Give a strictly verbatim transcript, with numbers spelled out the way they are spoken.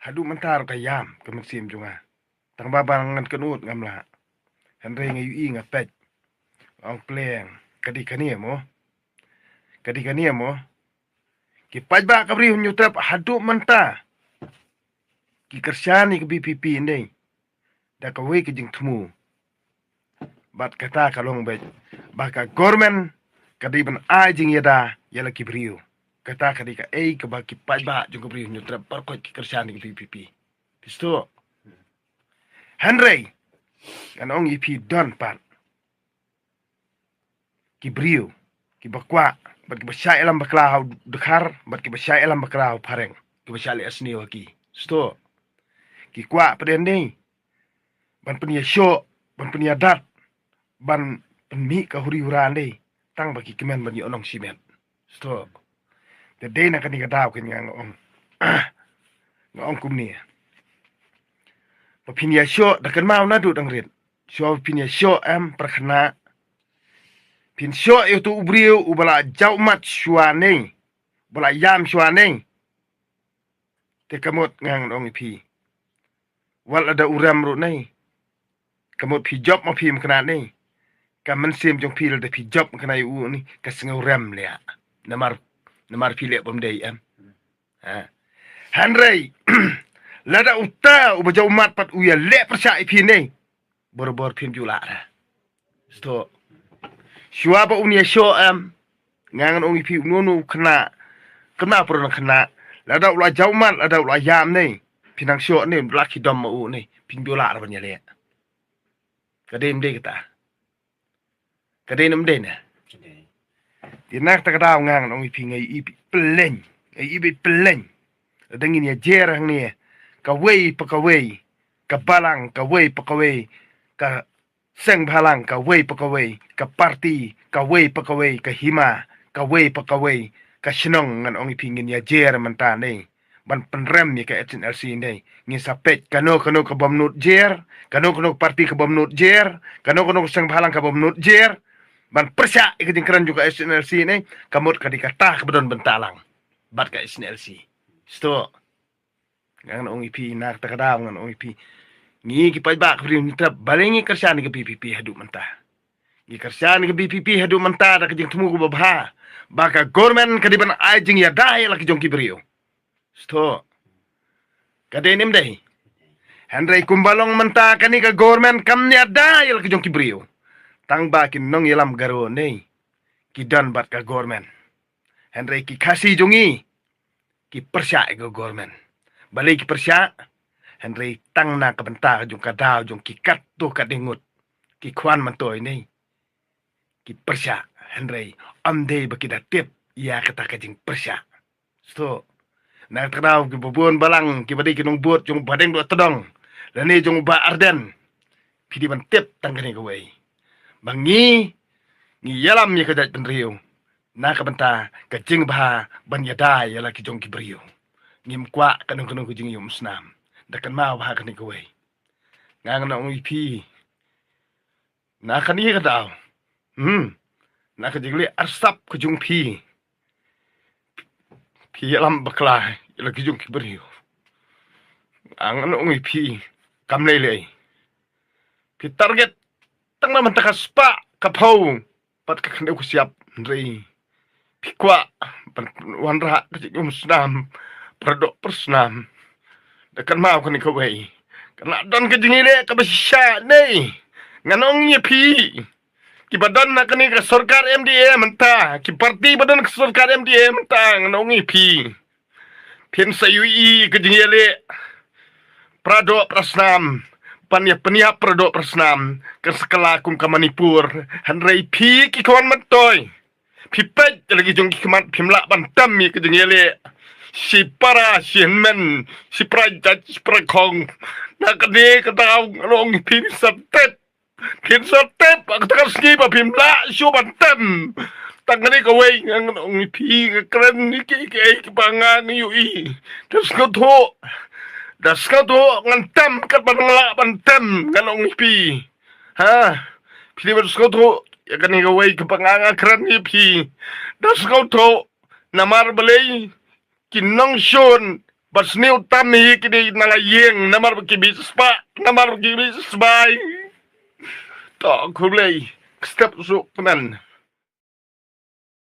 Haduh mynta ruh ka ïam ka mynsiem jong nga. Tang ba ba ngan kynnoh ngam lah. Hynrei nga ïohi nga peit. Ong pleng. Ka dei kane mo. Ka dei kane mo. Ki paidbah ka Bri u Hynñiewtrep haduh mynta ki kyrshan ïa ka VPP ne da kawei ka jingthmu. Bad kata ka long beit ba ka government ka dei ban ai jingïada ïa la ki briew. Kata ka dei kaei kaba ki paidbah jong ka Bri u Hynñiewtrep baroh ki kyrshan ïa ka VPP. Phi sngewthuh? Hynrei ngan ong ïa phi, don pat ki briew kiba kwah bad kiba shah ïalam bakla ha u Dkhar bad kiba shah ïalam bakla ha u Phareng, kiba shah leh sniew ha ki. Sngewthuh? Ki kwah pat de ban pynïashoh, ban pynïadat, ban pynmih ka huri hura ne tang ba ki kmen ban ïoh nong shimet. Sngewthuh? Te dei na kane ka daw kane nga ong, nga ong kumne. Ba phin ïashoh da kynmaw naduh dang rit. Shuwa ba phin ïashoh em, para khynnah, phin shoh ïa uto u briew uba la jaw mat shuwa ne, uba la ïam shuwa ne. Te ka mut nga ngan ong ïa phi, wat lada u rem ruh ne, ka mut phi jop ma phi mynta ne, ka mynsiem jong phi lada phi jop mynta ïa u ne ka sngew rem leh. Namar, namar phi leh bym dei em. Ha. Hynrei lada uta uba jaw mat pat u ïaleh pyrshah ïa phi ne, barabor phim ju lah re. Sngewthuh? Shuwa ba un ïashoh em, nga ngan ong ïa phi, uno uno u khynnah, khynnah, para khynnah, lada u la jaw mat, lada u la ïam ne, phin nang shoh ne, la ki dom ma u ne, phim ju lah re ban ïaleh. Ka dei ym dei kata? Ka dei ne ym dei ne? Te na kata ka daw nga ngan ong ïa phi, nga ïohi beit pyllein, nga ïohi beit pyllein. Lada ngin ïajer hangne, kawei pa kawei ka balang, kawei pa kawei ka seng bhalang, kawei pa kawei ka parti, kawei pa kawei ka hima, kawei pa kawei ka shnong, ngan ong ïa phi, ngin ïajer mynta ne ban pynrem ïa ka H N L C ne. Ngin sa peit kano kano ka bym nud jer, kano kano ka parti ka bym nud jer, kano kano ka seng bhalang ka bym nud jer, ban pyrshah ïa ka jingkren jong ka H N L C ne. Ka mut ka dei kata kaba don bynta lang bad ka H N L C. Sngewthuh? Nga ngan ong ïa phi, na kata ka daw ngan ong ïa phi, ngi ki paidbah ka Bri u Hynñiewtrep, balei ngi kyrshan ïa ka VPP haduh mynta? Ngi kyrshan ïa ka VPP haduh mynta da ka jingthmu kaba bha ba ka government ka dei ban ai jingïada ïa la ki jong ki briew. Sngewthuh? Ka dei ne ym dei? Hynrei kumba long mynta kane ka government kam ïada ïa la ki jong ki briew. Tang ba ki nongïalam Garo ne ki don bad ka government. Hynrei ki Khasi jong ngi ki pyrshah ïa ka government. Balei ki pyrshah? Hynrei tang na ka bynta jong ka daw jong ki katto katne ngut, ki khwan myntoi ne ki pyrshah. Hynrei ym dei ba ki da tip ïa kata ka jingpyrshah. Sngewthuh? Na kata ka daw kiba bun balang kiba dei ki nongbud jong u Bah Deng Dohtdong lane jong u Bah Ardent, phi dei ban tip tang kane kawei, ba ngi, ngi ïalam ïa ka jaitbynriew na ka bynta ka jingbha ban ïada ïa la ki jong ki briew. Ngim kwah kano kano ka jingïaumsnam. Da kynmaw bha kane kawei. Nga ngan ong ïa phi, na kane ka daw, hmm, na ka jingleh arsap ka jong phi, phi ïalam bakla ïa la ki jong ki briew. Nga ngan ong ïa phi, kam lei lei. Phi target tang na mynta ka spah ka phew bad ka khyndew ka shyiap, hynrei phi kwah ban wanrah ka jingïaumsnam para doh para snam. Da kynmaw kane kawei, ka la don ka jingïaleh kaba shisha ne. Ngan ong ïa phi, kiba don na kane ka sorkar M D A mynta, ki parti ba don ka sorkar M D A mynta, ngan ong ïa phi, phin sa ïohi ka jingïaleh para doh para snam, ban ïa pynïap para doh para snam, kan sa kylla kum ka Manipur. Hynrei phi ki khwan myntoi, phi peit ïa la ki jong ki khmat, phim lah ban tem ïa ka jingïaleh. Shi para shi hynmen, shi para jait shi para khong. Na kane ka daw ngan ong ïa phi, phin sa tip, phin sa tip ha kata ka sngi ba phim lah shuh ban tem. Tang kane kawei nga ngan ong ïa phi, nga kren ïa kiei kiei kiba nga nga ïohi. Da sngewthuh, da sngewthuh ngan tem katba nga lah ban tem, ngan ong ïa phi. Ha, phi dei ban sngewthuh ïa kane kawei kaba nga nga kren ïa phi. Da sngewthuh, namar balei ki nongshun Ba sniew tam hi ki dei na la ïing, namar ba ki bi spah, namar ba ki bi sbai. To khublei, step suk kmen.